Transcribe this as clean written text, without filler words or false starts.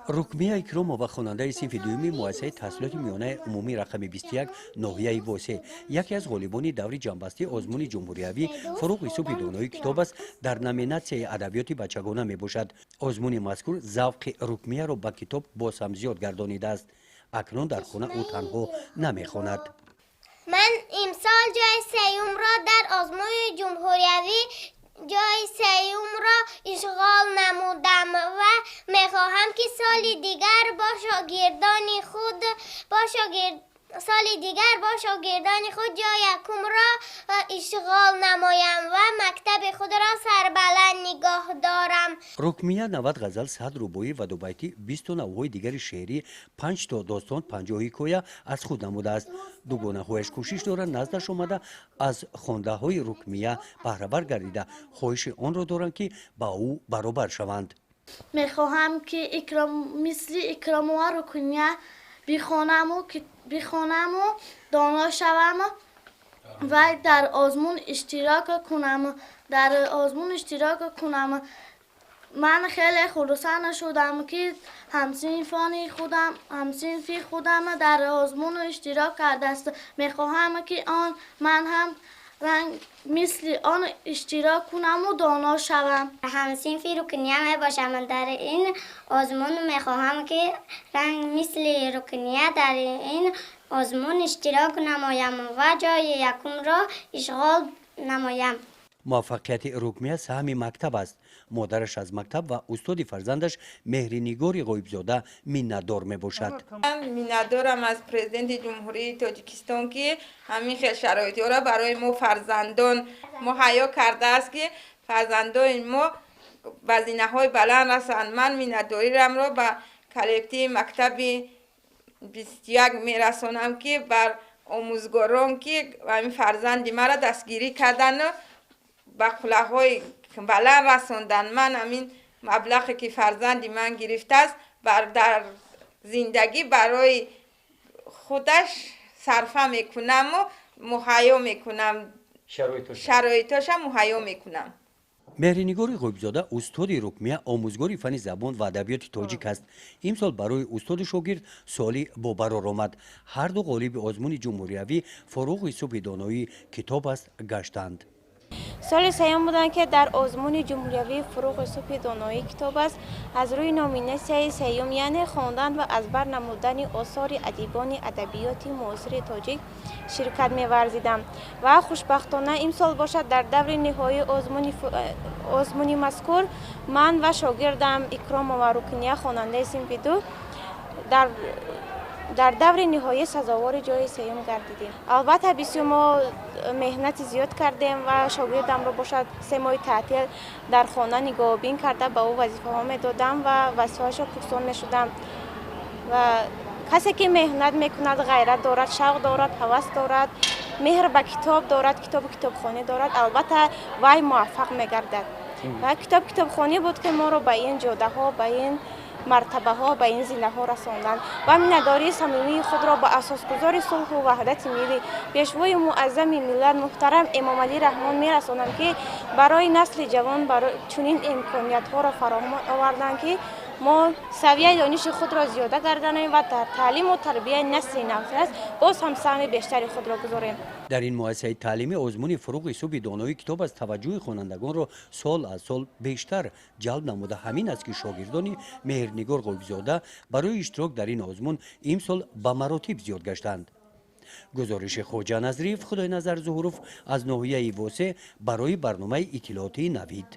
Рукмия Икромова, хонандаи синфи дуюми муассисаи таҳсилоти миёнаи умумӣ рақами 21 ноҳияи Восе, яке аз ғолибони даври ҷамъбастии озмуни ҷумҳуриявӣ «Фуруғи субҳи донои китоб аст» дар номинатсияи адабиёти бачагона мебошад. Озмуни мазкур завқи Рукмияро ба китоб боз ҳам зиёд гардонидааст. Акнун дар хона ӯ танҳо намехонад. Ман имсол ҷои сеюмро дар озмуни ҷумҳуриявӣ ҷои сеюмро ишғол намудам ва мехоҳам, ки соли дигар бо шогирдони худ бо шогирд соли дигар бо шогирдони худ ҷои якумро ишғол намоям ва мактаби худро сарбаланд нигоҳ дорам. Рукмия 90 ғазал, 100 рубоӣ ва дубайтӣ, 20 навъҳои дигари шеърӣ, панҷ то достон, 50 ҳикоя аз худ намудааст. Дугонаҳояш кӯшиш доранд наздаш омада, аз хондаҳои Рукмия баҳравар гардида, хоҳиши онро доранд, ки ба ӯ баробар шаванд. Мехоҳам, ки мисли Икромова Рукния бихонаму доно шавам ва дар озмун иштирок кунам. Ман хеле хурсанд шудам, ки ҳамсинфи худам дар озмун иштирок кардааст. Мехоҳам, ки он ман ҳам мисли он иштирок кунаму доно шавам. Ҳамсинфи Рукния мебошам. Дар ин озмун мехоҳам, ки ранг мисли Рукния дар ин озмун иштирок намоям ва ҷои якумро ишғол намоям. Муваффақияти Рукмия саҳми мактаб аст. Модараш аз мактаб ва устоди фарзандаш Меҳринигори Ғоибзода миннатдор мебошад. Ман миннатдорам аз Президенти Ҷумҳурии Тоҷикистон, ки ҳамин хел шароитҳоро барои мо фарзандон муҳайё кардааст, ки фарзандони мо ба зинаҳои баланд расанд. Ман миннатдорирамро ба коллективи мактаби 21 мерасонам, ки бар омӯзгорон, ки ҳамин фарзанди маро дастгирӣ кардану ба қуллаҳои баланд расонданд. Ман ҳамин маблағе, ки фарзанди ман гирифтааст, дар зиндагӣ барои худаш сарфа мекунаму муҳайё мекунам, шароитоша муҳайё мекунам. Меҳринигори Ғоибзода, устоди Рукмия, омӯзгори фанни забон ва адабиёти тоҷик аст. Имсол барои устоду шогирд соли бобарор омад. Ҳарду ғолиби озмуни ҷумҳуриявӣ «Фуруғи субҳи доноӣ китоб аст» гаштанд. Соли сеюм буданд, ки дар озмуни ҷумҳуриявии «Фуруғи субҳи доноӣ китоб аст» аз рӯи номинатсияи сеюм, яъне хондан ва аз бар намудани осори адибони адабиёти муосири тоҷик, ширкат меварзидам ва хушбахтона имсол бошад, дар даври ниҳоии озмуни мазкур ман ва шогирдам Икромова Рукния, хонандаи синфи ду, дар даври ниҳоӣ сазовори ҷои сеюм гардидем. Албатта, бисёр мо меҳнати зиёд кардем ва шогирдамро бошад, 3 моҳи таътил дар хона нигоҳубин карда, ба ӯ вазифаҳо медодам ва вазифаҳоашро пурсон мешудам. Ва касе ки меҳнат мекунад, ғайрат дорад, шавқ дорад, ҳавас дорад, меҳр ба китоб дорад, китобу китобхонӣ дорад, албатта, вай муваффақ мегардад. Ва китоб, китобхонӣ буд, ки моро ба ин ҷодаҳо, ба ин мартабаҳо, ба ин зинаҳо расонданд. Ва миннатдории самимии худро ба асосгузори сулҳу ваҳдати миллӣ, Пешвои муаззами миллат муҳтарам Эмомалӣ Раҳмон мерасонам, ки барои насли ҷавон чунин имкониятҳоро фароҳам оварданд, ки мо савияи дониши худро зиёда гардонем ва дар таълиму тарбияи насли наврас боз ҳам саҳми бештари худро гузорем. Дар ин муассисаи таълимӣ озмуни «Фуруғи субҳи донои китоб аст» таваҷҷӯҳи хонандагонро сол аз сол бештар ҷалб намуда, ҳамин аст, ки шогирдони Меҳрнигор Ғоибзода барои иштирок дар ин озмун имсол ба маротиб зиёд гаштанд. Гузориши Хоҷа Назриев, Худойназар Зуҳуров аз ноҳияи Восе барои барномаи иттилоотии «Навид».